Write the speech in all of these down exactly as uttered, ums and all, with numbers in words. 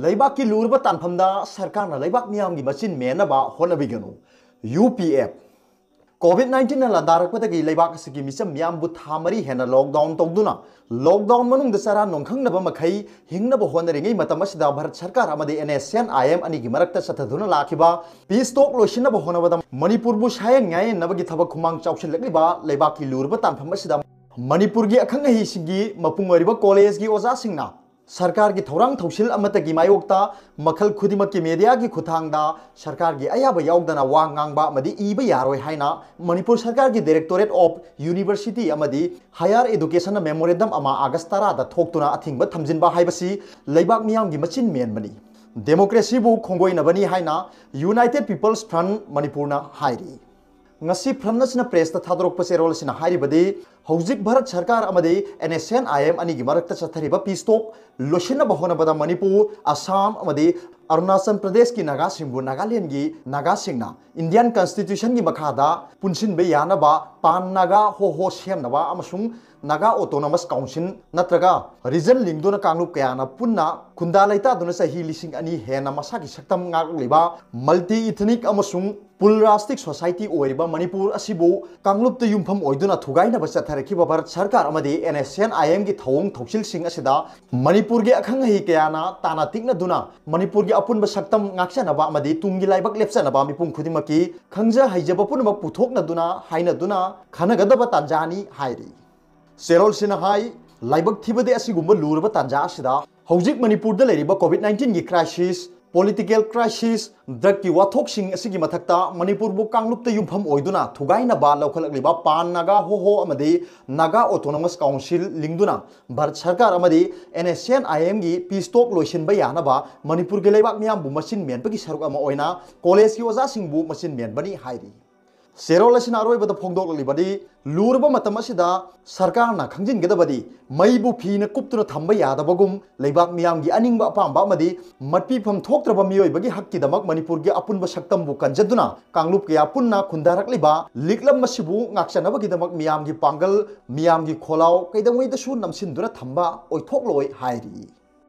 ꯂꯩꯕꯥꯛꯀꯤ ꯂꯨꯔꯕ ꯇꯥꯟꯐꯝꯗ ꯁꯔꯀꯥꯔꯅ ꯂꯩꯕꯥꯛ ꯃꯤꯌꯥꯝꯒꯤ ꯃꯆꯤꯟ ꯃꯦꯟꯅꯕ ꯍꯣꯠꯅꯕꯤꯒꯅꯨ꯫ U P F. ꯀꯣꯚꯤꯗ ꯅꯥꯏꯟꯇꯤꯟꯅ ꯂꯥꯟꯗꯥꯔꯛꯄꯗꯒꯤ ꯂꯩꯕꯥꯛ ꯑꯁꯤꯒꯤ ꯃꯤꯆꯝ ꯃꯤꯌꯥꯝꯕꯨ ꯊꯥ ꯃꯔꯤ ꯍꯦꯟꯅ ꯂꯣꯛꯗꯥꯎꯟ ꯇꯧꯗꯨꯅ, ꯂꯣꯛꯗꯥꯎꯟ ꯃꯅꯨꯡꯗ ꯆꯔꯥ ꯅꯣꯝꯈꯪꯅꯕ ꯃꯈꯩ ꯍꯤꯡꯅꯕ ꯍꯣꯠꯅꯔꯤꯉꯩ ꯃꯇꯝ ꯑꯁꯤꯗ ꯚꯥꯔꯠ ꯁꯔꯀꯥꯔ ꯑꯃꯗꯤ N S N I M ꯑꯅꯤꯒꯤ ꯃꯔꯛꯇ ꯆꯠꯊꯗꯨꯅ ꯂꯥꯛꯈꯤꯕ ꯄꯤꯁ ꯇꯣꯛ ꯂꯣꯏꯁꯤꯟꯅꯕ ꯍꯣꯠꯅꯕꯗ ꯃꯅꯤꯄꯨꯔꯕꯨ ꯁꯥꯌꯦꯟ ꯉꯥꯌꯦꯟꯅꯕꯒꯤ ꯊꯕꯛ ꯈꯨꯃꯥꯡ ꯆꯥꯎꯁꯤꯜꯂꯛꯂꯤꯕ ꯂꯩꯕꯥꯛꯀꯤ ꯂꯨꯔꯕ ꯇꯥꯟꯐꯝ ꯑꯁꯤꯗ ꯃꯅꯤꯄꯨꯔꯒꯤ ꯑꯈꯪ ꯑꯍꯩꯁꯤꯡꯒꯤ ꯃꯄꯨꯡ ꯑꯣꯏꯔꯤꯕ ꯀꯣꯂꯦꯖꯒꯤ ꯑꯣꯖꯥꯁꯤꯡꯅ ꯁꯔꯀꯥꯔꯒꯤ ꯊꯧꯔꯥꯡ ꯊꯧꯁꯤꯜ ꯑꯃꯠꯇꯒꯤ ꯃꯥꯌꯣꯛꯇ ꯃꯈꯜ ꯈꯨꯗꯤꯡꯃꯛꯀꯤ ꯃꯦꯗꯤꯌꯥꯒꯤ ꯈꯨꯠꯊꯥꯡꯗ ꯁꯔꯀꯥꯔꯒꯤ ꯑꯌꯥꯕ ꯌꯥꯎꯗꯅ ꯋꯥ ꯉꯥꯡꯕ ꯑꯃꯗꯤ ꯏꯕ ꯌꯥꯔꯣꯏ ꯍꯥꯏꯅ ꯃꯅꯤꯄꯨꯔ ꯁꯔꯀꯥꯔꯒꯤ Directorate of University ꯑꯃꯗꯤ Higher Educationꯅ memorandum ꯑꯃ ꯑꯥꯒꯁ ꯇꯔꯥꯗ ꯊꯣꯛꯇꯨꯅ ꯑꯊꯤꯡꯕ ꯊꯝꯖꯤꯟꯕ ꯍꯥꯏꯕꯁꯤ ꯂꯩꯕꯥꯛ ꯃꯤꯌꯥꯝꯒꯤ ꯃꯆꯤꯟ ꯃꯦꯟꯕꯅꯤ꯫ ꯗꯦꯃꯣꯀ꯭ꯔꯦꯁꯤꯕꯨ ꯈꯣꯡꯒꯣꯏꯅꯕꯅꯤ ꯍꯥꯏꯅ United People's Front ꯃꯅꯤꯄꯨꯔꯅ ꯍꯥꯏꯔꯤ꯫ ꯉꯁꯤ ꯐ꯭ꯔꯟ ꯑꯁꯤꯅ ꯄ꯭ꯔꯦꯁꯇ ꯊꯥꯗꯣꯔꯛꯄ ꯆꯦꯔꯣꯜ ꯑꯁꯤꯅ ꯍꯥꯏꯔꯤꯕꯗꯤ, ꯍꯧꯖꯤꯛ ꯚꯥꯔꯠ ꯁꯔꯀꯥꯔ ꯑꯃꯗꯤ N S N I M ꯑꯅꯤꯒꯤ ꯃꯔꯛꯇ ꯆꯠꯊꯔꯤꯕ ꯄꯤꯁ ꯇꯣꯛ ꯂꯣꯏꯁꯤꯟꯅꯕ ꯍꯣꯠꯅꯕꯗ ꯃꯅꯤꯄꯨꯔ, ꯑꯁꯥꯝ ꯑꯃꯗꯤ ꯑꯔꯨꯅꯥꯆꯜ ꯄ꯭ꯔꯗꯦꯁꯀꯤ ꯅꯥꯒꯥꯁꯤꯡꯕꯨ ꯅꯥꯒꯥꯂꯦꯟꯒꯤ ꯅꯥꯒꯥꯁꯤꯡꯅ ꯏꯟꯗꯤꯌꯟ ꯀꯟꯁꯇꯤꯇ꯭ꯌꯨꯁꯟꯒꯤ ꯃꯈꯥꯗ ꯄꯨꯟꯁꯤꯟꯕ ꯌꯥꯅꯕ ꯄꯥꯟ ꯅꯥꯒꯥ ꯍꯣ ꯍꯣ ꯁꯦꯝꯅꯕ ꯑꯃꯁꯨꯡ ꯅꯥꯒꯥ ꯑꯣꯇꯣꯅꯣꯃꯁ ꯀꯥꯎꯟꯁꯤꯜ ꯅꯠꯇ꯭ꯔꯒ ꯔꯤꯖꯟ ꯂꯤꯡꯗꯨꯅ ꯀꯥꯡꯂꯨꯞ ꯀꯌꯥꯅ ꯄꯨꯟꯅ ꯈꯨꯟꯗꯥ ꯂꯩꯇꯥꯗꯨꯅ ꯆꯍꯤ ꯂꯤꯁꯤꯡ ꯑꯅꯤ ꯍꯦꯟꯅ ꯃꯁꯥꯒꯤ ꯁꯛꯇꯝ ꯉꯥꯛꯂꯤꯕ ꯃꯜꯇꯤ ꯏꯊꯅꯤꯛ ꯑꯃꯁꯨꯡ ꯄꯨꯜ ꯔꯥꯁꯇ꯭ꯔꯤꯛ ꯁꯣꯁꯥꯏꯇꯤ ꯑꯣꯏꯔꯤꯕ ꯃꯅꯤꯄꯨꯔ ꯑꯁꯤꯕꯨ ꯀꯥꯡꯂꯨꯞꯇ ꯌꯨꯝꯐꯝ ꯑꯣꯏꯗꯨꯅ ꯊꯨꯒꯥꯏꯅꯕ ꯆꯠꯊꯔꯛꯈꯤꯕ ꯚꯥꯔꯠ ꯁꯔꯀꯥꯔ ꯑꯃꯗꯤ ꯑꯦꯟ ꯑꯦꯁ ꯑꯦꯟ ꯑꯥꯏ ꯑꯦꯝꯒꯤ ꯊꯧꯑꯣꯡ ꯊꯧꯁꯤꯜꯁꯤꯡ ꯑꯁꯤꯗ ꯃꯅꯤꯄꯨꯔꯒꯤ ꯑꯈꯪ ꯑꯍꯩ ꯀꯌꯥꯅ ꯇꯥꯅ ꯇꯤꯛꯅꯗꯨꯅ ꯃꯅꯤꯄꯨꯔꯒꯤ ꯑꯄꯨꯟꯕ ꯁꯛꯇꯝ ꯉꯥꯛꯆꯅꯕ ꯑꯃꯗꯤ ꯇꯨꯡꯒꯤ ꯂꯥꯏꯕꯛ ꯂꯦꯞꯆꯅꯕ ꯃꯤꯄꯨꯝ ꯈꯨꯗꯤꯡꯃꯛꯀꯤ ꯈꯪꯖ ꯍꯩꯖꯕ ꯄꯨꯝꯅꯃꯛ ꯄꯨꯊꯣꯛꯅꯗꯨꯅ, ꯍꯥꯏꯅꯗꯨꯅ ꯈꯟꯅꯒꯗꯕ ꯇꯥꯟꯖꯥꯅꯤ ꯍꯥꯏꯔꯤ꯫ ꯆꯦꯔꯣꯜꯁꯤꯅ ꯍꯥꯏ, ꯂꯥꯏꯕꯛ ꯊꯤꯕꯗꯤ ꯑꯁꯤꯒꯨꯝꯕ ꯂꯨꯔꯕ ꯇꯥꯟꯖꯥ ꯑꯁꯤꯗ ꯍꯧꯖꯤꯛ ꯃꯅꯤꯄꯨꯔꯗ ꯂꯩꯔꯤꯕ ꯀꯣꯚꯤꯗ ꯅꯥꯏꯟꯇꯤꯟꯒꯤ ꯀ꯭ꯔꯥꯏꯁꯤꯁ, ꯄꯣꯂꯤꯇꯤꯀꯦꯜ ꯀ꯭ꯔꯥꯏꯁꯤꯁ, ꯗ꯭ꯔꯒꯀꯤ ꯋꯥꯊꯣꯛꯁꯤꯡ ꯑꯁꯤꯒꯤ ꯃꯊꯛꯇ ꯃꯅꯤꯄꯨꯔꯕꯨ ꯀꯥꯡꯂꯨꯞꯇ ꯌꯨꯝꯐꯝ ꯑꯣꯏꯗꯨꯅ ꯊꯨꯒꯥꯏꯅꯕ ꯂꯧꯈꯠꯂꯛꯂꯤꯕ ꯄꯥꯟ ꯅꯥꯒꯥ ꯍꯣ ꯍꯣ ꯑꯃꯗꯤ ꯅꯥꯒꯥ ꯑꯣꯇꯣꯅꯣꯃꯁ ꯀꯥꯎꯟꯁꯤꯜ ꯂꯤꯡꯗꯨꯅ ꯚꯥꯔꯠ ꯁꯔꯀꯥꯔ ꯑꯃꯗꯤ ꯑꯦꯟ ꯑꯦꯁ ꯑꯦꯟ ꯑꯥꯏ ꯑꯦꯝꯒꯤ ꯄꯤꯁ ꯇꯣꯛ ꯂꯣꯏꯁꯤꯟꯕ ꯌꯥꯅꯕ ꯃꯅꯤꯄꯨꯔꯒꯤ ꯂꯩꯕꯥꯛ ꯃꯤꯌꯥꯝꯕꯨ ꯃꯆꯤꯟ ꯃꯦꯟꯕꯒꯤ ꯁꯔꯨꯛ ꯑꯃ ꯑꯣꯏꯅ ꯀꯣꯂꯦꯖꯀꯤ ꯑꯣꯖꯥꯁꯤꯡꯕꯨ ꯃꯆꯤꯟ ꯃꯦꯟꯕꯅꯤ ꯍꯥꯏꯔꯤ꯫ ꯆꯦꯔꯣꯜ ꯑꯁꯤꯅ ꯑꯔꯣꯏꯕꯗ ꯐꯣꯡꯗꯣꯛꯂꯤꯕꯗꯤ, ꯂꯨꯔꯕ ꯃꯇꯝ ꯑꯁꯤꯗ ꯁꯔꯀꯥꯔꯅ ꯈꯪꯖꯤꯟꯒꯗꯕꯗꯤ, ꯃꯩꯕꯨ ꯐꯤꯅ ꯀꯨꯞꯇꯨꯅ ꯊꯝꯕ ꯌꯥꯗꯕꯒꯨꯝ, ꯂꯩꯕꯥꯛ ꯃꯤꯌꯥꯝꯒꯤ ꯑꯅꯤꯡꯕ ꯑꯄꯥꯝꯕ ꯑꯃꯗꯤ ꯃꯠꯄꯤꯐꯝ ꯊꯣꯛꯇ꯭ꯔꯕ ꯃꯤꯑꯣꯏꯕꯒꯤ ꯍꯛꯀꯤꯗꯃꯛ ꯃꯅꯤꯄꯨꯔꯒꯤ ꯑꯄꯨꯟꯕ ꯁꯛꯇꯝꯕꯨ ꯀꯟꯖꯗꯨꯅ ꯀꯥꯡꯂꯨꯞ ꯀꯌꯥ ꯄꯨꯟꯅ ꯈꯨꯟꯗꯥꯔꯛꯂꯤꯕ ꯂꯤꯛꯂꯝ ꯑꯁꯤꯕꯨ ꯉꯥꯛꯆꯅꯕꯒꯤꯗꯃꯛ ꯃꯤꯌꯥꯝꯒꯤ ꯄꯥꯡꯒꯜ, ꯃꯤꯌꯥꯝꯒꯤ ꯈꯣꯜꯂꯥꯎ ꯀꯩꯗꯧꯉꯩꯗꯁꯨ ꯅꯝꯁꯤꯟꯗꯨꯅ ꯊꯝꯕ ꯑꯣꯏꯊꯣꯛꯂꯣꯏ ꯍꯥꯏꯔꯤ꯫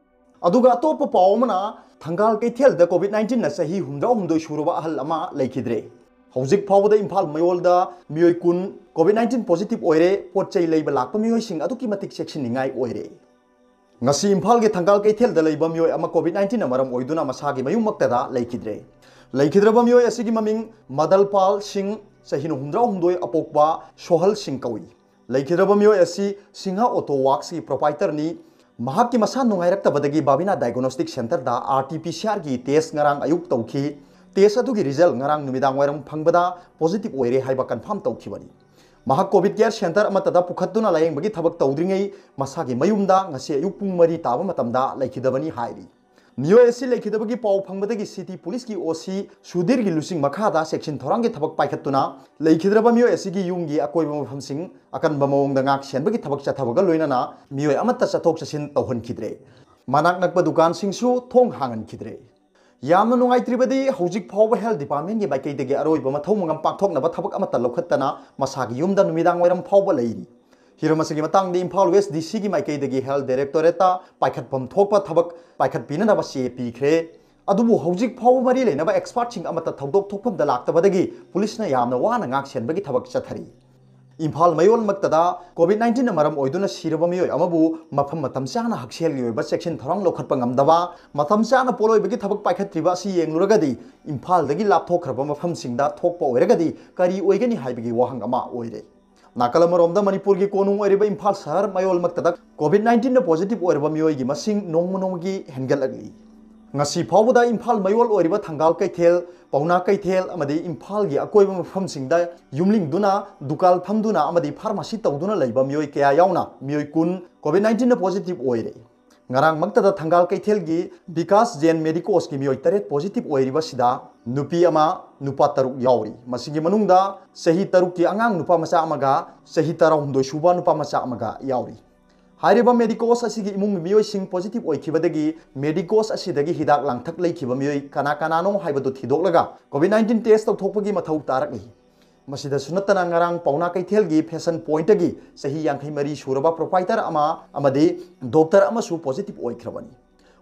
ꯑꯗꯨꯒ ꯑꯇꯣꯞꯄ ꯄꯥꯎ ꯑꯃꯅ, ꯊꯪꯒꯥꯜ ꯀꯩꯊꯦꯜꯗ COVID nineteenꯅ ꯆꯍꯤ ꯍꯨꯝꯗ꯭ꯔꯥ ꯍꯨꯝꯗꯣꯏ ꯁꯨꯔꯕ ꯑꯍꯜ ꯑꯃ ꯂꯩꯈꯤꯗ꯭ꯔꯦ꯫ ꯍꯧꯖꯤꯛ ꯐꯥꯎꯕꯗ ꯏꯝꯐꯥꯜ ꯃꯌꯣꯜꯗ ꯃꯤꯑꯣꯏ ꯀꯨꯟ COVID nineteen positive ꯑꯣꯏꯔꯦ꯫ ꯄꯣꯠ ꯆꯩ ꯂꯩꯕ ꯂꯥꯛꯄ ꯃꯤꯑꯣꯏꯁꯤꯡ ꯑꯗꯨꯛꯀꯤ ꯃꯇꯤꯛ ꯆꯦꯛꯁꯤꯟꯅꯤꯡꯉꯥꯏ ꯑꯣꯏꯔꯦ꯫ ꯉꯁꯤ ꯏꯝꯐꯥꯜꯒꯤ ꯊꯪꯒꯥꯜ ꯀꯩꯊꯦꯜꯗ ꯂꯩꯕ ꯃꯤꯑꯣꯏ ꯑꯃ COVID nineteenꯅ ꯃꯔꯝ ꯑꯣꯏꯗꯨꯅ ꯃꯁꯥꯒꯤ ꯃꯌꯨꯝꯃꯛꯇꯗ ꯂꯩꯈꯤꯗ꯭ꯔꯦ꯫ ꯂꯩꯈꯤꯗ꯭ꯔꯕ ꯃꯤꯑꯣꯏ ꯑꯁꯤꯒꯤ ꯃꯃꯤꯡ ꯃꯗꯜꯄꯥꯜ ꯁꯤꯡ, ꯆꯍꯤꯅ ꯍꯨꯝꯗ꯭ꯔꯥ ꯍꯨꯝꯗꯣꯏ, ꯑꯄꯣꯛꯄ ꯁꯣꯍꯜ ꯁꯤꯡ ꯀꯧꯏ꯫ ꯂꯩꯈꯤꯗ꯭ꯔꯕ ꯃꯤꯑꯣꯏ ꯑꯁꯤ ꯁꯤꯡꯍ ꯑꯣꯇꯣ ꯋꯥꯛꯁꯀꯤ ꯄ꯭ꯔꯣꯄꯥꯏꯇꯔꯅꯤ꯫ ꯃꯍꯥꯛꯀꯤ ꯃꯁꯥ ꯅꯨꯡꯉꯥꯏꯔꯛꯇꯕꯗꯒꯤ ꯕꯥꯕꯤꯅꯥ ꯗꯥꯏꯒꯣꯅꯣꯁꯇꯤꯛ ꯁꯦꯟꯇꯔꯗ RT-PCRꯒꯤ ꯇꯦꯁ ꯉꯔꯥꯡ ꯑꯌꯨꯛ ꯇꯧꯈꯤ꯫ ꯇꯦꯁ ꯑꯗꯨꯒꯤ ꯔꯤꯖꯜ ꯉꯔꯥꯡ ꯅꯨꯃꯤꯗꯥꯡ ꯋꯥꯏꯔꯝ ꯐꯪꯕꯗ ꯄꯣꯖꯤꯇꯤꯚ ꯑꯣꯏꯔꯦ ꯍꯥꯏꯕ ꯀꯟꯐꯥꯔꯝ ꯇꯧꯈꯤꯕꯅꯤ꯫ ꯃꯍꯥꯛ ꯀꯣꯚꯤꯗ ꯀꯦꯌꯔ ꯁꯦꯟꯇꯔ ꯑꯃꯠꯇꯗ ꯄꯨꯈꯠꯇꯨꯅ ꯂꯥꯌꯦꯡꯕꯒꯤ ꯊꯕꯛ ꯇꯧꯗ꯭ꯔꯤꯉꯩ ꯃꯁꯥꯒꯤ ꯃꯌꯨꯝꯗ ꯉꯁꯤ ꯑꯌꯨꯛ ꯄꯨꯡ ꯃꯔꯤ ꯇꯥꯕ ꯃꯇꯝꯗ ꯂꯩꯈꯤꯗꯕꯅꯤ ꯍꯥꯏꯔꯤ꯫ ꯃꯤꯑꯣꯏ ꯑꯁꯤ ꯂꯩꯈꯤꯗꯕꯒꯤ ꯄꯥꯎ ꯐꯪꯕꯗꯒꯤ ꯁꯤꯇꯤ ꯄꯨꯂꯤꯁꯀꯤ OC ꯁꯨꯙꯤꯔꯒꯤ ꯂꯨꯆꯤꯡ ꯃꯈꯥꯗ ꯆꯦꯛꯁꯤꯟ ꯊꯧꯔꯥꯡꯒꯤ ꯊꯕꯛ ꯄꯥꯏꯈꯠꯇꯨꯅ ꯂꯩꯈꯤꯗ꯭ꯔꯕ ꯃꯤꯑꯣꯏ ꯑꯁꯤꯒꯤ ꯌꯨꯝꯒꯤ ꯑꯀꯣꯏꯕ ꯃꯐꯝꯁꯤꯡ ꯑꯀꯟꯕ ꯃꯑꯣꯡꯗ ꯉꯥꯛ ꯁꯦꯟꯕꯒꯤ ꯊꯕꯛ ꯆꯠꯊꯕꯒ ꯂꯣꯏꯅꯅ ꯃꯤꯑꯣꯏ ꯑꯃꯠꯇ ꯆꯠꯊꯣꯛ ꯆꯠꯁꯤꯟ ꯇꯧꯍꯟꯈꯤꯗ꯭ꯔꯦ꯫ ꯃꯅꯥꯛ ꯅꯛꯄ ꯗꯨꯀꯥꯟꯁꯤꯡꯁꯨ ꯊꯣꯡ ꯍꯥꯡꯍꯟꯈꯤꯗ꯭ꯔꯦ꯫ ꯌꯥꯝꯅ ꯅꯨꯡꯉꯥꯏꯇ꯭ꯔꯤꯕꯗꯤ, ꯍꯧꯖꯤꯛ ꯐꯥꯎꯕ ꯍꯦꯜꯊ ꯗꯤꯄꯥꯔꯠꯃꯦꯟꯒꯤ ꯃꯥꯏꯀꯩꯗꯒꯤ ꯑꯔꯣꯏꯕ ꯃꯊꯧ ꯃꯉꯝ ꯄꯥꯡꯊꯣꯛꯅꯕ ꯊꯕꯛ ꯑꯃꯠꯇ ꯂꯧꯈꯠꯇꯅ ꯃꯁꯥꯒꯤ ꯌꯨꯝꯗ ꯅꯨꯃꯤꯗꯥꯡ ꯋꯥꯏꯔꯝ ꯐꯥꯎꯕ ꯂꯩꯔꯤ꯫ ꯍꯤꯔꯝ ꯑꯁꯤꯒꯤ ꯃꯇꯥꯡꯗ ꯏꯝꯐꯥꯜ ꯋꯦꯁ DCꯒꯤ ꯃꯥꯏꯀꯩꯗꯒꯤ ꯍꯦꯜꯊ ꯗꯥꯏꯔꯦꯛꯇꯣꯔꯦꯠꯇ ꯄꯥꯏꯈꯠꯐꯝ ꯊꯣꯛꯄ ꯊꯕꯛ ꯄꯥꯏꯈꯠꯄꯤꯅꯅꯕ ꯆꯦ ꯄꯤꯈ꯭ꯔꯦ꯫ ꯑꯗꯨꯕꯨ ꯍꯧꯖꯤꯛ ꯐꯥꯎꯕ ꯃꯔꯤ ꯂꯩꯅꯕ ꯑꯦꯛꯁꯄꯥꯔꯠꯁꯤꯡ ꯑꯃꯠꯇ ꯊꯧꯗꯣꯛ ꯊꯣꯛꯐꯝꯗ ꯂꯥꯛꯇꯕꯗꯒꯤ ꯄꯨꯂꯤꯁꯅ ꯌꯥꯝꯅ ꯋꯥꯅ ꯉꯥꯛ ꯁꯦꯟꯕꯒꯤ ꯊꯕꯛ ꯆꯠꯊꯔꯤ꯫ ꯏꯝꯐꯥꯜ ꯃꯌꯣꯜꯃꯛꯇꯗ COVID nineteenꯅ ꯃꯔꯝ ꯑꯣꯏꯗꯨꯅ ꯁꯤꯔꯕ ꯃꯤꯑꯣꯏ ꯑꯃꯕꯨ ꯃꯐꯝ ꯃꯇꯝ ꯆꯥꯅ ꯍꯛꯁꯦꯜꯒꯤ ꯑꯣꯏꯕ ꯆꯦꯛꯁꯤꯟ ꯊꯧꯔꯥꯡ ꯂꯧꯈꯠꯄ ꯉꯝꯗꯕ, ꯃꯇꯝ ꯆꯥꯅ ꯄꯣꯠꯂꯣꯏꯕꯒꯤ ꯊꯕꯛ ꯄꯥꯏꯈꯠꯇ꯭ꯔꯤꯕ ꯑꯁꯤ ꯌꯦꯡꯂꯨꯔꯒꯗꯤ, ꯏꯝꯐꯥꯜꯗꯒꯤ ꯂꯥꯞꯊꯣꯛꯈ꯭ꯔꯕ ꯃꯐꯝꯁꯤꯡꯗ ꯊꯣꯛꯄ ꯑꯣꯏꯔꯒꯗꯤ ꯀꯔꯤ ꯑꯣꯏꯒꯅꯤ ꯍꯥꯏꯕꯒꯤ ꯋꯥꯍꯪ ꯑꯃ ꯑꯣꯏꯔꯦ꯫ ꯅꯥꯀꯜ ꯑꯃꯔꯣꯝꯗ, ꯃꯅꯤꯄꯨꯔꯒꯤ ꯀꯣꯅꯨꯡ ꯑꯣꯏꯔꯤꯕ ꯏꯝꯐꯥꯜ ꯁꯍꯔ ꯃꯌꯣꯜꯃꯛꯇꯗ COVID nineteenꯅ ꯄꯣꯖꯤꯇꯤꯚ ꯑꯣꯏꯔꯕ ꯃꯤꯑꯣꯏꯒꯤ ꯃꯁꯤꯡ ꯅꯣꯡꯃ ꯅꯣꯡꯃꯒꯤ ꯍꯦꯟꯒꯠꯂꯛꯂꯤ꯫ ꯉꯁꯤ ꯐꯥꯎꯕꯗ ꯏꯝꯐꯥꯜ ꯃꯌꯣꯜ ꯑꯣꯏꯔꯤꯕ ꯊꯪꯒꯥꯜ ꯀꯩꯊꯦꯜ, ꯄꯥꯎꯅꯥ ꯀꯩꯊꯦꯜ ꯑꯃꯗꯤ ꯏꯝꯐꯥꯜꯒꯤ ꯑꯀꯣꯏꯕ ꯃꯐꯝꯁꯤꯡꯗ ꯌꯨꯝꯂꯤꯡꯗꯨꯅ, ꯗꯨꯀꯥꯟ ꯐꯝꯗꯨꯅ ꯑꯃꯗꯤ ꯐꯥꯔꯃꯥꯁꯤ ꯇꯧꯗꯨꯅ ꯂꯩꯕ ꯃꯤꯑꯣꯏ ꯀꯌꯥ ꯌꯥꯎꯅ ꯃꯤꯑꯣꯏ ꯀꯨꯟ COVID nineteenꯅ ꯄꯣꯖꯤꯇꯤꯚ ꯑꯣꯏꯔꯦ꯫ ꯉꯔꯥꯡꯃꯛꯇꯗ ꯊꯪꯒꯥꯜ ꯀꯩꯊꯦꯜꯒꯤ ꯕꯤꯀꯥꯁ ꯖꯦꯟ ꯃꯦꯗꯤꯀꯣꯁꯀꯤ ꯃꯤꯑꯣꯏ ꯇꯔꯦꯠ positive ꯑꯣꯏꯔꯤꯕꯁꯤꯗ ꯅꯨꯄꯤ ꯑꯃ, ꯅꯨꯄꯥ ꯇꯔꯨꯛ ꯌꯥꯎꯔꯤ꯫ ꯃꯁꯤꯒꯤ ꯃꯅꯨꯡꯗ ꯆꯍꯤ ꯇꯔꯨꯛꯀꯤ ꯑꯉꯥꯡ ꯅꯨꯄꯥ ꯃꯆꯥ ꯑꯃꯒ ꯆꯍꯤ ꯇꯔꯥꯍꯨꯝꯗꯣꯏ ꯁꯨꯕ ꯅꯨꯄꯥ ꯃꯆꯥ ꯑꯃꯒ ꯌꯥꯎꯔꯤ꯫ ꯍꯥꯏꯔꯤꯕ ꯃꯦꯗꯤꯀꯣꯁ ꯑꯁꯤꯒꯤ ꯏꯃꯨꯡꯒꯤ ꯃꯤꯑꯣꯏꯁꯤꯡ positive ꯑꯣꯏꯈꯤꯕꯗꯒꯤ ꯃꯦꯗꯤꯀꯣꯁ ꯑꯁꯤꯗꯒꯤ ꯍꯤꯗꯥꯛ ꯂꯥꯡꯊꯛ ꯂꯩꯈꯤꯕ ꯃꯤꯑꯣꯏ ꯀꯅꯥ ꯀꯅꯥꯅꯣ ꯍꯥꯏꯕꯗꯨ ꯊꯤꯗꯣꯛꯂꯒ COVID nineteen test ꯇꯧꯊꯣꯛꯄꯒꯤ ꯃꯊꯧ ꯇꯥꯔꯛꯂꯤ꯫ ꯃꯁꯤꯗꯁꯨ ꯅꯠꯇꯅ ꯉꯔꯥꯡ ꯄꯥꯎꯅꯥ ꯀꯩꯊꯦꯜꯒꯤ ꯐꯦꯁꯟ ꯄꯣꯏꯟꯠꯇꯒꯤ ꯆꯍꯤ ꯌꯥꯡꯈꯩ ꯃꯔꯤ ꯁꯨꯔꯕ proprietor ꯑꯃ ꯑꯃꯗꯤ doctor ꯑꯃꯁꯨ positive ꯑꯣꯏꯈ꯭ꯔꯕꯅꯤ꯫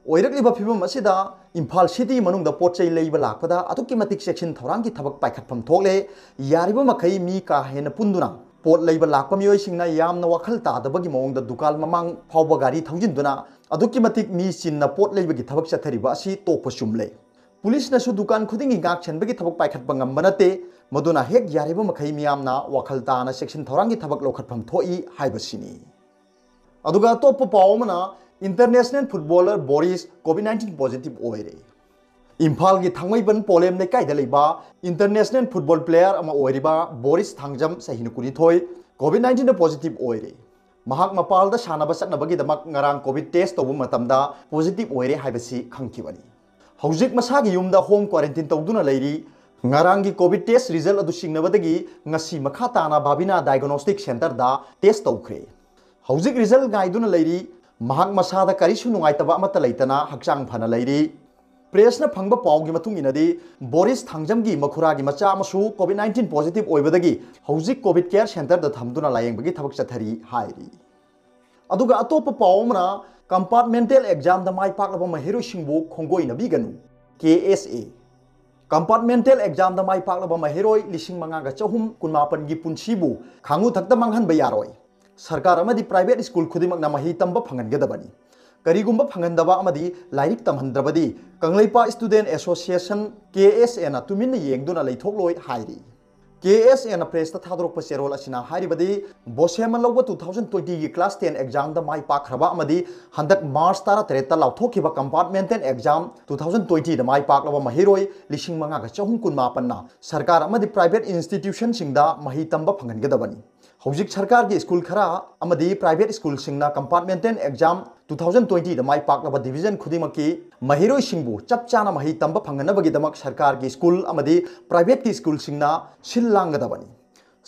ꯑꯣꯏꯔꯛꯂꯤꯕ ꯐꯤꯕꯝ ꯑꯁꯤꯗ ꯏꯝꯐꯥꯜ city ꯃꯅꯨꯡꯗ ꯄꯣꯠ ꯆꯩ ꯂꯩꯕ ꯂꯥꯛꯄꯗ ꯑꯗꯨꯛꯀꯤ ꯃꯇꯤꯛ ꯆꯦꯛꯁꯤꯟ ꯊꯧꯔꯥꯡꯒꯤ ꯊꯕꯛ ꯄꯥꯏꯈꯠꯐꯝ ꯊꯣꯛꯂꯦ꯫ ꯌꯥꯔꯤꯕ ꯃꯈꯩ ꯃꯤ ꯀꯥ ꯍꯦꯟꯅ ꯄꯨꯟꯗꯨꯅ ꯄꯣꯠ ꯂꯩꯕ ꯂꯥꯛꯄ ꯃꯤꯑꯣꯏꯁꯤꯡꯅ ꯌꯥꯝꯅ ꯋꯥꯈꯜ ꯇꯥꯗꯕꯒꯤ ꯃꯑꯣꯡꯗ ꯗꯨꯀꯥꯟ ꯃꯃꯥꯡ ꯐꯥꯎꯕ ꯒꯥꯔꯤ ꯊꯧꯖꯤꯟꯗꯨꯅ ꯑꯗꯨꯛꯀꯤ ꯃꯇꯤꯛ ꯃꯤ ꯆꯤꯟꯅ ꯄꯣꯠ ꯂꯩꯕꯒꯤ ꯊꯕꯛ ꯆꯠꯊꯔꯤꯕ ꯑꯁꯤ ꯇꯣꯛꯄ ꯆꯨꯝꯂꯦ꯫ ꯄꯨꯂꯤꯁꯅꯁꯨ ꯗꯨꯀꯥꯟ ꯈꯨꯗꯤꯡꯒꯤ ꯉꯥꯛ ꯁꯦꯟꯕꯒꯤ ꯊꯕꯛ ꯄꯥꯏꯈꯠꯄ ꯉꯝꯕ ꯅꯠꯇꯦ꯫ ꯃꯗꯨꯅ ꯍꯦꯛ ꯌꯥꯔꯤꯕ ꯃꯈꯩ ꯃꯤꯌꯥꯝꯅ ꯋꯥꯈꯜ ꯇꯥꯅ ꯆꯦꯛꯁꯤꯟ ꯊꯧꯔꯥꯡꯒꯤ ꯊꯕꯛ ꯂꯧꯈꯠꯐꯝ ꯊꯣꯛꯏ ꯍꯥꯏꯕꯁꯤꯅꯤ꯫ ꯑꯗꯨꯒ ꯑꯇꯣꯞꯄ ꯄꯥꯎ ꯑꯃꯅ, international footballer ꯕꯣꯔꯤꯁ COVID nineteen positive ꯑꯣꯏꯔꯦ꯫ ꯏꯝꯐꯥꯜꯒꯤ ꯊꯥꯡꯃꯩꯕꯟ ꯄꯣꯂꯦꯝ ꯂꯩꯀꯥꯏꯗ ꯂꯩꯕ international football player ꯑꯃ ꯑꯣꯏꯔꯤꯕ ꯕꯣꯔꯤꯁ ꯊꯥꯡꯖꯝ, ꯆꯍꯤ ꯀꯨꯟꯅꯤꯊꯣꯏ, COVID nineteen positive ꯑꯣꯏꯔꯦ꯫ ꯃꯍꯥꯛ ꯃꯄꯥꯜꯗ ꯁꯥꯟꯅꯕ ꯆꯠꯅꯕꯒꯤꯗꯃꯛ ꯉꯔꯥꯡ COVID test ꯇꯧꯕ ꯃꯇꯝꯗ positive ꯑꯣꯏꯔꯦ ꯍꯥꯏꯕꯁꯤ ꯈꯪꯈꯤꯕꯅꯤ꯫ ꯍꯧꯖꯤꯛ ꯃꯁꯥꯒꯤ ꯌꯨꯝꯗ home quarantine ꯇꯧꯗꯨꯅ ꯂꯩꯔꯤ꯫ ꯉꯔꯥꯡꯒꯤ COVID test result ꯑꯗꯨ ꯆꯤꯡꯅꯕꯗꯒꯤ ꯉꯁꯤ ꯃꯈꯥ ꯇꯥꯅ ꯕꯥꯕꯤꯅꯥ diagnostic centre ꯗ test ꯇꯧꯈ꯭ꯔꯦ꯫ ꯍꯧꯖꯤꯛ result ꯉꯥꯏꯗꯨꯅ ꯂꯩꯔꯤ꯫ ꯃꯍꯥꯛ ꯃꯁꯥꯗ ꯀꯔꯤꯁꯨ ꯅꯨꯡꯉꯥꯏꯇꯕ ꯑꯃꯠꯇ ꯂꯩꯇꯅ ꯍꯛꯆꯥꯡ ꯐꯅ ꯂꯩꯔꯤ꯫ Press ꯅ ꯐꯪꯕ ꯄꯥꯎꯒꯤ ꯃꯇꯨꯡ ꯏꯟꯅꯗꯤ, ꯕꯣꯔꯤꯁ ꯊꯥꯡꯖꯝꯒꯤ ꯃꯈꯨꯔꯥꯒꯤ ꯃꯆꯥ ꯑꯃꯁꯨ COVID nineteen positive ꯑꯣꯏꯕꯗꯒꯤ ꯍꯧꯖꯤꯛ COVID care centre ꯗ ꯊꯝꯗꯨꯅ ꯂꯥꯌꯦꯡꯕꯒꯤ ꯊꯕꯛ ꯆꯠꯊꯔꯤ ꯍꯥꯏꯔꯤ꯫ ꯑꯗꯨꯒ ꯑꯇꯣꯞꯄ ꯄꯥꯎ ꯑꯃꯅ, compartmental exam ꯗ ꯃꯥꯏ ꯄꯥꯛꯂꯕ ꯃꯍꯩꯔꯣꯏꯁꯤꯡꯕꯨ ꯈꯣꯡꯒꯣꯏꯅꯕꯤꯒꯅꯨ, K S A꯫ Compartmental exam ꯗ ꯃꯥꯏ ꯄꯥꯛꯂꯕ ꯃꯍꯩꯔꯣꯏ ꯂꯤꯁꯤꯡ ꯃꯉꯥꯒ ꯆꯍꯨꯝ ꯀꯨꯟꯃꯥꯄꯟꯒꯤ ꯄꯨꯟꯁꯤꯕꯨ ꯈꯥꯡꯉꯨ ꯊꯛꯇ ꯃꯥꯡꯍꯟꯕ ꯌꯥꯔꯣꯏ꯫ ꯁꯔꯀꯥꯔ ꯑꯃꯗꯤ private school ꯈꯨꯗꯤꯡꯃꯛꯅ ꯃꯍꯩ ꯇꯝꯕ ꯐꯪꯍꯟꯒꯗꯕꯅꯤ꯫ ꯀꯔꯤꯒꯨꯝꯕ ꯐꯪꯍꯟꯗꯕ ꯑꯃꯗꯤ ꯂꯥꯏꯔꯤꯛ ꯇꯝꯍꯟꯗ꯭ꯔꯕꯗꯤ Kangleipak Student Association, K S A ꯅ ꯇꯨꯃꯤꯟꯅ ꯌꯦꯡꯗꯨꯅ ꯂꯩꯊꯣꯛꯂꯣꯏ ꯍꯥꯏꯔꯤ꯫ K S A ꯅ press ꯇ ꯊꯥꯗꯣꯔꯛꯄ ꯆꯦꯔꯣꯜ ꯑꯁꯤꯅ ꯍꯥꯏꯔꯤꯕꯗꯤ, ꯕꯣꯁꯦꯝ ꯂꯧꯕ two thousand twenty ꯒꯤ class ten exam ꯗ ꯃꯥꯏ ꯄꯥꯛꯈ꯭ꯔꯕ ꯑꯃꯗꯤ ꯍꯟꯗꯛ March ꯇꯔꯥꯇꯔꯦꯠꯇ ꯂꯥꯎꯊꯣꯛꯈꯤꯕ compartmental exam two thousand twenty ꯗ ꯃꯥꯏ ꯄꯥꯛꯂꯕ ꯃꯍꯩꯔꯣꯏ ꯂꯤꯁꯤꯡ ꯃꯉꯥꯒ ꯆꯍꯨꯝ ꯀꯨꯟꯃꯥꯄꯟꯅ ꯁꯔꯀꯥꯔ ꯑꯃꯗꯤ private institution ꯁꯤꯡꯗ ꯃꯍꯩ ꯇꯝꯕ ꯐꯪꯍꯟꯒꯗꯕꯅꯤ꯫ ꯍꯧꯖꯤꯛ ꯁꯔꯀꯥꯔꯒꯤ school ꯈꯔ ꯑꯃꯗꯤ private school ꯁꯤꯡꯅ compartmental exam ꯇꯨ ꯊꯥꯎꯖꯟ ꯇ꯭ꯋꯦꯟꯇꯤꯗ ꯃꯥꯏ ꯄꯥꯛꯂꯕ ꯗꯤꯕꯤꯖꯟ ꯈꯨꯗꯤꯡꯃꯛꯀꯤ ꯃꯍꯩꯔꯣꯏꯁꯤꯡꯕꯨ ꯆꯞ ꯆꯥꯅ ꯃꯍꯩ ꯇꯝꯕ ꯐꯪꯍꯟꯅꯕꯒꯤꯗꯃꯛ ꯁꯔꯀꯥꯔꯒꯤ ꯁ꯭ꯀꯨꯜ ꯑꯃꯗꯤ ꯄ꯭ꯔꯥꯏꯚꯦꯠꯀꯤ ꯁ꯭ꯀꯨꯜꯁꯤꯡꯅ ꯁꯤꯜ ꯂꯥꯡꯒꯗꯕꯅꯤ꯫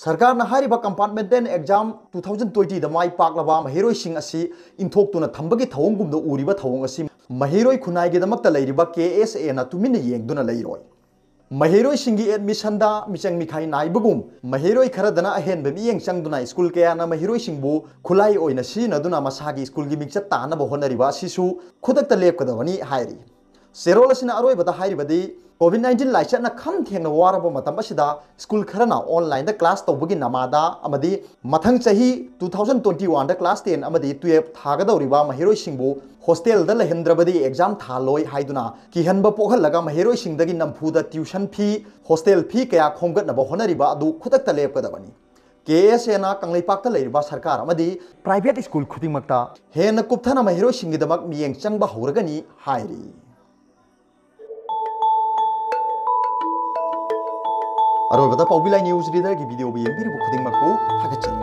ꯁꯔꯀꯥꯔꯅ ꯍꯥꯏꯔꯤꯕ ꯀꯝꯄꯥꯔꯠꯃꯦꯟꯇꯦꯜ ꯑꯦꯛꯖꯥꯝ ꯇꯨ ꯊꯥꯎꯖꯟ ꯇ꯭ꯋꯦꯟꯇꯤꯗ ꯃꯥꯏ ꯄꯥꯛꯂꯕ ꯃꯍꯩꯔꯣꯏꯁꯤꯡ ꯑꯁꯤ ꯏꯟꯊꯣꯛꯇꯨꯅ ꯊꯝꯕꯒꯤ ꯊꯧꯑꯣꯡꯒꯨꯝꯗ ꯎꯔꯤꯕ ꯊꯧꯑꯣꯡ ꯑꯁꯤ ꯃꯍꯩꯔꯣꯏ ꯈꯨꯟꯅꯥꯏꯒꯤꯗꯃꯛꯇ ꯂꯩꯔꯤꯕ ꯀꯦ ꯑꯦꯁ ꯑꯦꯅ ꯇꯨꯃꯤꯟꯅ ꯌꯦꯡꯗꯨꯅ ꯂꯩꯔꯣꯏ꯫ ꯃꯍꯩꯔꯣꯏꯁꯤꯡꯒꯤ ꯑꯦꯗꯃꯤꯁꯟꯗ ꯃꯤꯆꯪ ꯃꯤꯈꯥꯏ ꯅꯥꯏꯕꯒꯨꯝ, ꯃꯍꯩꯔꯣꯏ ꯈꯔꯗꯅ ꯑꯍꯦꯟꯕ ꯃꯤꯠꯌꯦꯡ ꯆꯪꯗꯨꯅ ꯁ꯭ꯀꯨꯜ ꯀꯌꯥꯅ ꯃꯍꯩꯔꯣꯏꯁꯤꯡꯕꯨ ꯈꯨꯠꯂꯥꯏ ꯑꯣꯏꯅ ꯁꯤꯖꯤꯟꯅꯗꯨꯅ ꯃꯁꯥꯒꯤ ꯁ꯭ꯀꯨꯜꯒꯤ ꯃꯤꯡꯆꯠ ꯇꯥꯅꯕ ꯍꯣꯠꯅꯔꯤꯕ ꯑꯁꯤꯁꯨ ꯈꯨꯗꯛꯇ ꯂꯦꯞꯀꯗꯕꯅꯤ ꯍꯥꯏꯔꯤ꯫ ꯆꯦꯔꯣꯜ ꯑꯁꯤꯅ ꯑꯔꯣꯏꯕꯗ ꯍꯥꯏꯔꯤꯕꯗꯤ, ꯀꯣꯚꯤꯗ ꯅꯥꯏꯟꯇꯤꯟ ꯂꯥꯏꯆꯠꯅ ꯈꯝ ꯊꯦꯡꯅ ꯋꯥꯔꯕ ꯃꯇꯝ ꯑꯁꯤꯗ ꯁ꯭ꯀꯨꯜ ꯈꯔꯅ ꯑꯣꯟꯂꯥꯏꯟꯗ ꯀ꯭ꯂꯥꯁ ꯇꯧꯕꯒꯤ ꯅꯃꯥꯗ ꯑꯃꯗꯤ ꯃꯊꯪ ꯆꯍꯤ ꯇꯨ ꯊꯥꯎꯖꯟ ꯇ꯭ꯋꯦꯟꯇꯤ ꯋꯥꯟꯗ ꯀ꯭ꯂꯥꯁ ꯇꯦꯟ ꯑꯃꯗꯤ ꯇꯨꯌꯦꯜꯐ ꯊꯥꯒꯗꯧꯔꯤꯕ ꯃꯍꯩꯔꯣꯏꯁꯤꯡꯕꯨ ꯍꯣꯁꯇꯦꯜꯗ ꯂꯩꯍꯟꯗ꯭ꯔꯕꯗꯤ ꯑꯦꯛꯖꯥꯝ ꯊꯥꯍꯜꯂꯣꯏ ꯍꯥꯏꯗꯨꯅ ꯀꯤꯍꯟꯕ ꯄꯣꯛꯍꯜꯂꯒ ꯃꯍꯩꯔꯣꯏꯁꯤꯡꯗꯒꯤ ꯅꯝꯐꯨꯗ ꯇ꯭ꯌꯨꯁꯟ ꯐꯤ, ꯍꯣꯁꯇꯦꯜ ꯐꯤ ꯀꯌꯥ ꯈꯣꯝꯒꯠꯅꯕ ꯍꯣꯠꯅꯔꯤꯕ ꯑꯗꯨ ꯈꯨꯗꯛꯇ ꯂꯦꯞꯀꯗꯕꯅꯤ꯫ ꯀꯦ ꯑꯦꯁ ꯑꯦꯅ ꯀꯪꯂꯩꯄꯥꯛꯇ ꯂꯩꯔꯤꯕ ꯁꯔꯀꯥꯔ ꯑꯃꯗꯤ ꯄ꯭ꯔꯥꯏꯚꯦꯠ ꯁ꯭ꯀꯨꯜ ꯈꯨꯗꯤꯡꯃꯛꯇ ꯍꯦꯟꯅ ꯀꯨꯞꯊꯅ ꯃꯍꯩꯔꯣꯏꯁꯤꯡꯒꯤꯗꯃꯛ ꯃꯤꯠꯌꯦꯡ ꯆꯪꯕ ꯍꯧꯔꯒꯅꯤ ꯍꯥꯏꯔꯤ꯫ ꯑꯔꯣꯏꯕꯗ ꯄꯥꯎꯕꯤ ꯂꯥꯏ ꯅ꯭ꯌꯨꯁ ꯔꯤꯗꯔꯒꯤ ꯚꯤꯗꯤꯑꯣꯕꯨ ꯌꯦꯡꯕꯤꯔꯤꯕ ꯈꯨꯗꯤꯡꯃꯛꯄꯨ ꯊꯥꯒꯠꯆꯔꯤ꯫